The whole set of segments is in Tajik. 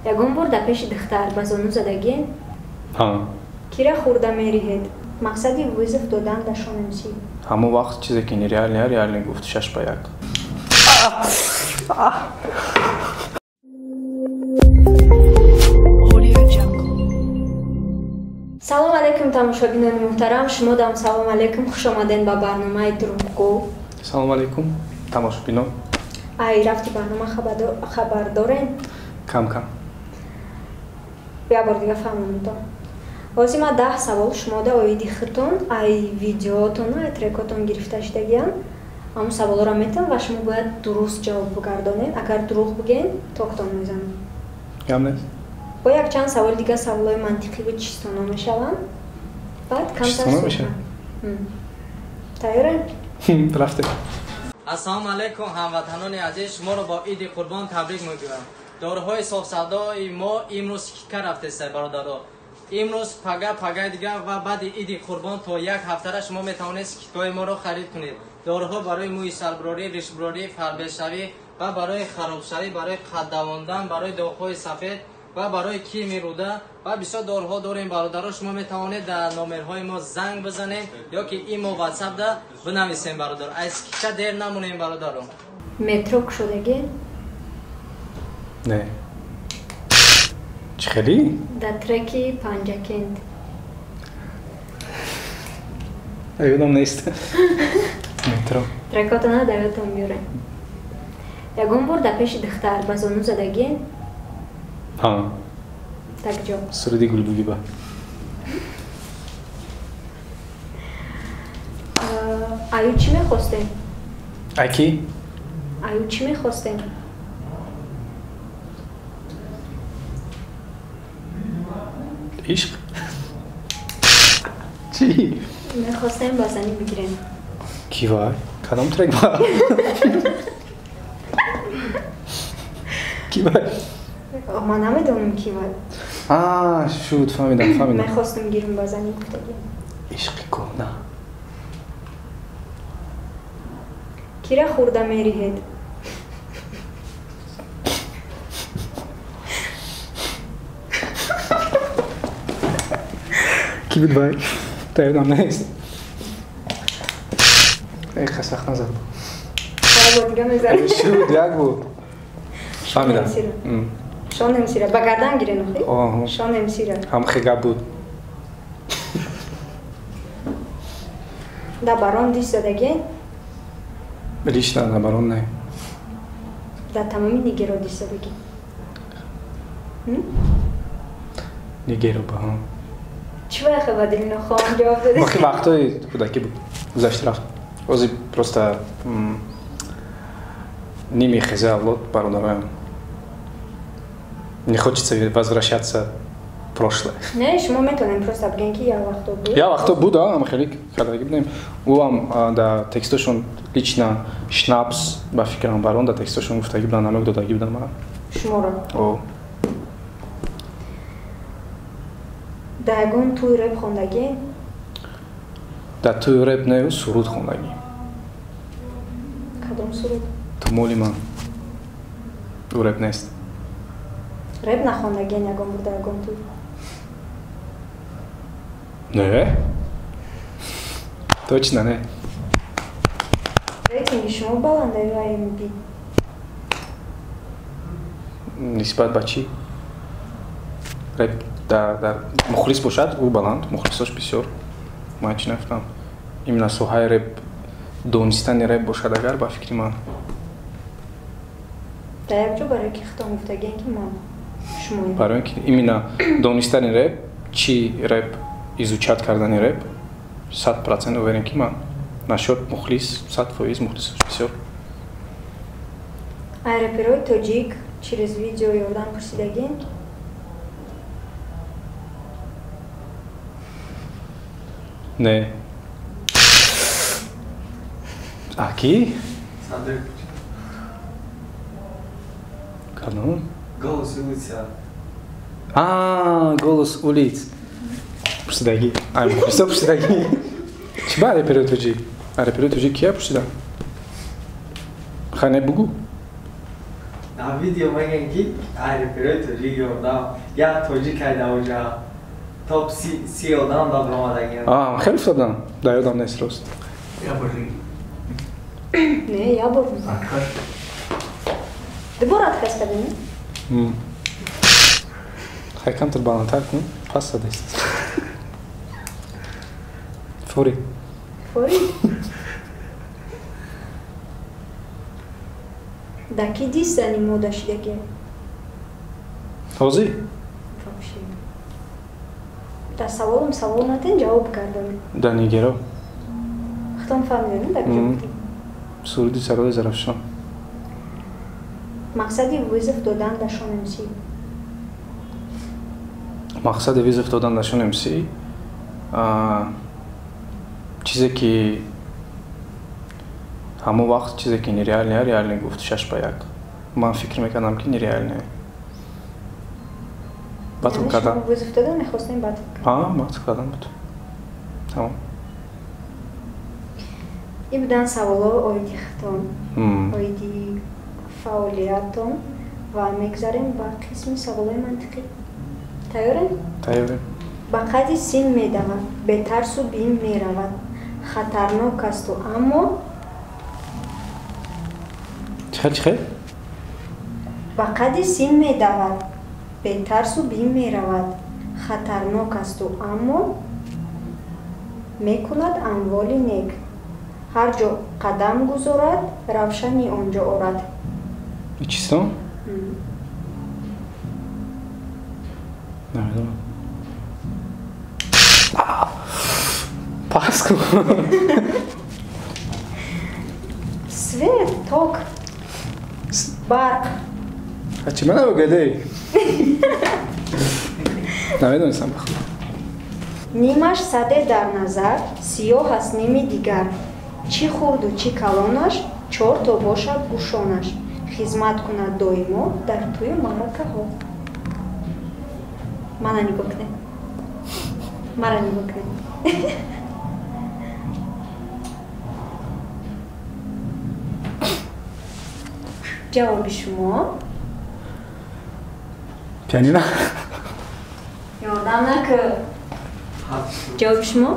Ягон бор дар пеши духтар ба зону задагӣ? Ҳа. Кира хӯрда мериҳед? Мақсади вызов додан дар Шон МС? Ҳамон вақт чизе ки нереальный, реальный гуфт 6-1. Салом алейкум, тамошобинони муҳтарам. Шумо дам салом алейкум. Хуш омаден ба барномаи Дурӯғгӯ. Салом алейкум, тамошобинон. Ай, рафти барнома хабар дорем? Кам-кам. Як бор дига фаҳмонутон. Ҳозир ман 10 савол шумода оиди худтон, ай видеотону ай трекотон гирифта шудагиам. Ҳамон саволҳоро метавон ва шумо бояд дуруст ҷавоб бигардонед. Агар дурӯғ бигӯед, токтон мезанам. Гап нест. Бо якчанд саволи дига саволҳои мантиқиву чистоно мешаванд. Баъд камтар Чистоно мешаванд? Тайёрем? Рафтем. Ассалому алайкум, ҳамватанони азиз, шуморо бо Иди Қурбон табрик мегӯям. Доруҳои софсавдои мо имрӯз скидка рафтест, бародаро. Имрӯз, пага, пагаи дигар ва баъди Иди Қурбон то як ҳафтара шумо метавонед скидкаҳои моро харид кунед. Доруҳо барои мӯи сарбурорӣ, ришбурорӣ, фарбешавӣ ва барои харобшавӣ, барои қад давондан, барои доғҳои сафед ва барои кирми рӯда ва бисёр доруҳо дорем, бародаро. Шумо метавонед дар номерҳои мо занг бизанед ё ки имо, ватсапда бинависем, бародар. Аз скидка дер намонем, бародаро. Метро кушодагӣ? Не. Чӣ хелӣ? Дар треки Панҷакент. Ёдам нест. Метро. Трекотона дар ёдтон биёрем. Ягон бор дар пеши духтар ба зону задагӣ? Ҳа. Так ҷо. Суруди Гулбугиба. Аю чӣ мехостем? Ай кӣ? Аю чӣ мехостем? Ишқ? Чӣ? Мехостем ба занӣ бигирем. Кӣ вай? Кадом трек ба? Кӣ вай? Ман намедонам кӣ вай. А, шуд, фаҳмидам, фаҳмидам. Мехостем гирем ба занӣ гуфтагӣ. Ишқи кӯҳна. Кира хӯрда мериҳед? Кӣ буд вай? Та ёдам нест. Эй, сахт назад. Як бор дига мезанем. Шуд, як буд. Фаҳмидам. Шон МС-ра. Ба гардан гирен, охи? Шон МС-ра. Ҳам хе гап буд. Да барон диш задагӣ? Лично да барон не. Да тамоми Нигеро диш задагӣ? Нигеро ба, ҳа. Чӣ вай хе ба дили нохоҳам ҷавоб додед? Бахи вақтҳои кӯдакӣ буд. Гузашта рафт. Ҳозир просто ними хеза авлод бародароям. Не хочется возвращаться в прошлое. Не, шумо метавонем просто бигӯем ки як вақто буд. Як вақто буд, ам хеле кардагӣ будем. Ӯ ҳам дар текстошон лично Шнапс ба фикрам барон дар текстошон гуфтагӣ буданд, намёк додагӣ буданд мара. Шуморо? О. Дар ягон тӯй реп хондагӣ? Дар тӯй реп не, суруд хондагӣ. Кадом суруд? Ту моли ман. Ӯ реп нест. Реп нахондагиен ягон бор дар ягон тӯй? Не. Точно не. Рейтинги шумо баланда ё АМБ? Нисбат ба чӣ? Реп дар мухлис бошад, ӯ баланд, мухлисош бисёр. Ман чӣ нафтам. Именно соҳаи реп, донистани реп бошад агар, ба фикри ман. Дар як ҷо барои ки худтон гуфтагиен ки ман шумоем? Барои ки именно донистани реп, чӣ реп, изучать кардани реп, 100% уверен ки ман насчёт мухлис, 100% мухлисош бисёр. Ай реперои тоҷик через видео ёрдам пурсидагиен? Не. А кӣ? Садык. Кадом? Голос улица. А, голос улиц. Пурсидагӣ. Ай, мухлисо пурсидагӣ. Чӣ ба реперои тоҷик? А реперои тоҷик кия пурсида? Хай не бугу. Дар видео мегӯянд ки ай реперои тоҷик ёрдам, як тоҷик ай дар оҷа топ 30 одам дар баромадагианд. Хеле фурсатам, дар ёдам нест рост. Я бор. Не, я бор. Ду бор отказ кардем? Хай камтар баландтар кун, пас задест. Фори. Фори? Да ки дис зани мода шидаги? Ҳозир? Вообще. Да саволам савол натен ҷавоб кардам. Да нигеро. Худам фаҳмидем, да куҷо гуфтем? Суруди сарои Зарафшон. Мақсади вызов додан да Шон МС? Мақсади вызов додан да Шон МС чизе ки ҳамон вақт чизе ки нереальное, реальное гуфт 6-1. Ман фикр мекардам ки нереальное. Батл кардан. Вызов додан мехостем батл кардан. Батл кардан буд. Тамом. Ин будан саволҳо оиди худтон, оиди фаъолиятон ва мегзарем ба қисми саволҳои мантиқӣ. Тайёрем? Тайёрем. Ба қадди син медавад, бетарсу бим меравад, хатарнок асту аммо Чихел чихел? Ба қадди син медавад, бетарсу бим меравад, хатарнок асту аммо мекунад амволи нек. Ҳар ҷо қадам гузорад, равшани он ҷо орад. Чистон? Намедонам. Пас кун. Свет, ток, барқ. Чӣ мана бигӯ? Намедонистам бахудо. Нимаш саде дар назар, сиёҳ аст ними дигар. Чӣ хурду чӣ калонаш, чорто бошад гӯшонаш. Хизмат кунад доимо дар тӯю маъракаҳо. Мана нигоҳ кунед. Мара нигоҳ кунед. Ҷавоби шумо? Пианино. Ёрдам накун. Ҷавоби шумо?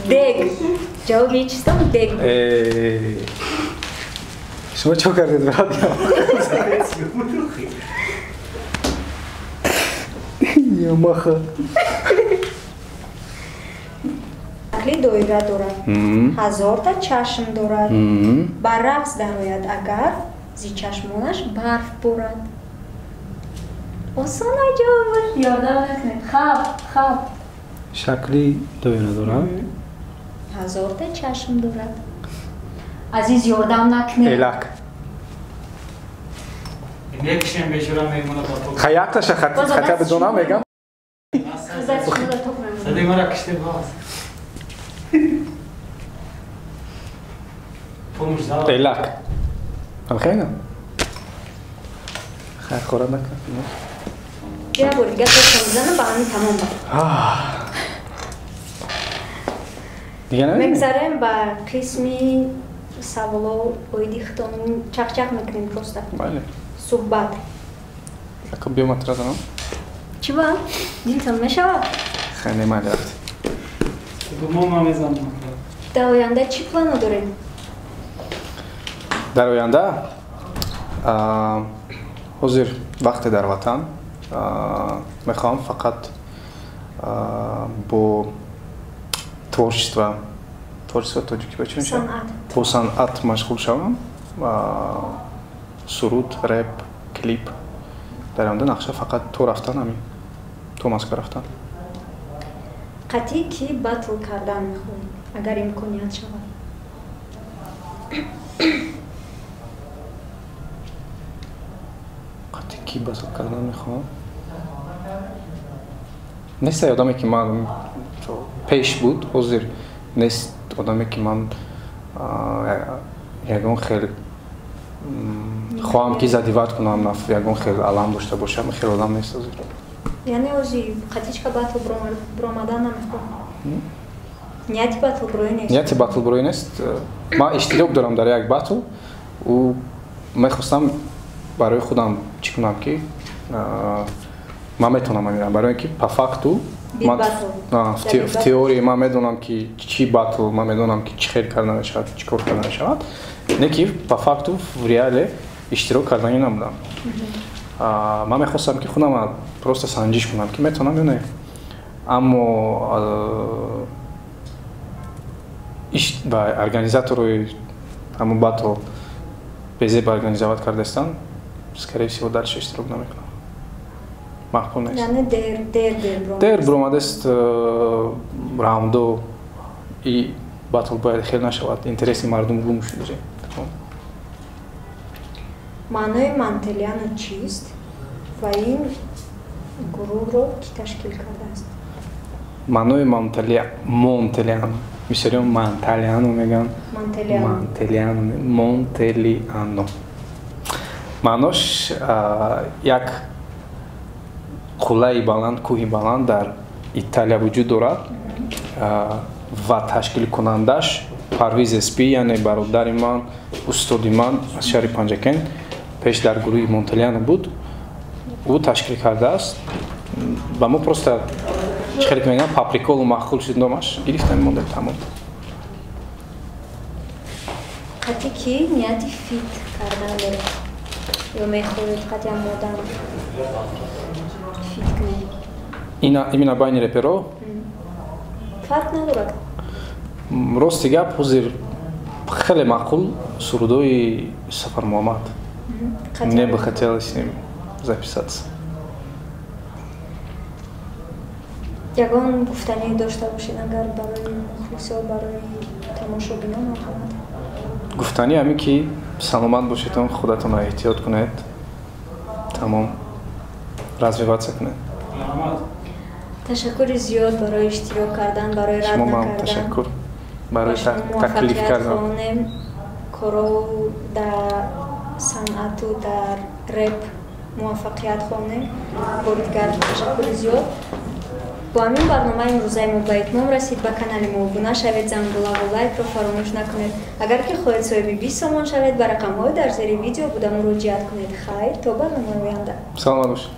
Дег. Ҷавоби чистон дег. Шумо чӣ кардед, брат? Ямаха. Шакли доира дорад, ҳазорта чашм дорад, ба рақс дарояд агар, зи чашмонаш барф борад. Осон ҷавобаш, ёрдам накунед. Хаб, хаб. Шакли доира дорад? Ҳазорта чашм дорад. Азиз, ёрдам накунед. Элак. Мекушем бечора мемона ба ток. Хай якташа хотя бы донам мегам. Сади мара киште боз. Элак. Амхайна? Хайр хӯрад накард. Я бор дига токам мезанам, ба ҳамин тамом ба. Дига намедонем? Мегзарем ба қисми саволо оиди худтон чақчақ мекунем просто. Бале. Суҳбат. Ака биё матра занам. Чӣ ба? Дилтон мешавад? Хай не майли рафт. Гумон ман мезанам. Дар оянда чӣ плано дорем? Дар оянда ҳозир вақте дар ватан мехоҳам фақат бо творчество тоҷикӣ ба чӣ мешавад? Бо санъат машғул шавам. Суруд, реп, клип. Дар оянда нақша фақат то рафтан ҳамин, то Москва рафтан. Қатъӣ ки батл кардан мехоҳем, агар имконият шавад? Қатъӣ ки батл кардан мехоҳам? Нест одаме ки ман пеш буд, ҳозир нест одаме ки ман ягон хел хоҳам ки задиват кунам, ягон хел алам дошта бошам, хел одам нест ҳозир. Яъне ҳозир қатичка батл биромадан намехоҳам? Нияти батлбурӯӣ нест? Нияти батлбурӯӣ нест. Ман иштирок дорам дар як батл. Ӯ мехостам барои худам чӣ кунам ки ман метавонам амира, барои ки по факту в теории ман медонам ки чӣ батл, ман медонам ки чӣ хел карда мешавад, чӣ кор карда мешавад, не ки по факту в реале иштирок карданӣ набудам. Ман мехостам ки худам просто санҷиш кунам ки метавонам ё не. Аммо ба организаторои ҳамон батл безеб организовать кардастанд, скорее всего дальше иштирок намекунам. Маъқул нест. Яъне дер дер дер дер буромадест раундо и батл бояд хел нашавад, интереси мардум гум шуд. Маънои Мантелиано чист ва ин гурӯҳро кӣ ташкил кардааст? Маънои Монтелиано, бисёриён Манталиано мегӯянд. Мантелиано, Монтелиано. Маънош як қуллаи баланд, кӯҳи баланд дар Италия вуҷуд дорад ва ташкилкунандаш Парвиз Эспи, яъне бародари ман, устоди ман аз шаҳри Панҷакент, пеш дар гурӯҳи Монтелиано буд, ӯ ташкил кардааст. Ба мо просто чӣ хеле ки мегӯям, по приколу маъқул шуд номаш, гирифтем, мондем, тамом. Қати кӣ нияти фит кардан доред ё мехоҳед қати омодан фит кунед? Именно байни реперо? Фарқ надорад. Рости гап, ҳозир хеле маъқул сурудои Сафармуҳаммад. Мне бы хотелось с ним записаться. Ягон гуфтанӣ дошта бошед агар барои мухлисо, барои тамошобинон, марҳамат. Гуфтанӣ ҳамин ки саломат бошедон, худатонро эҳтиёт кунед, тамом, развиваться кунед. Ташаккури зиёд барои иштирок кардан, барои рад накардан. Ташаккур барои таклиф кардан. Коро дар санъату дар реп муваффақият хонем. Бори дигар ташаккури зиёд. Бо ҳамин барномаи имрӯзаи мо ба итмом расид. Ба канали мо обуна шавед, зангулаву лайкро фаромӯш накунед. Агар ки хоҳед соҳиби 20 сомон шавед, ба рақамҳои дар зери видео буда муроҷиат кунед. Хайр, то барномаи оянда. Саломат бошед.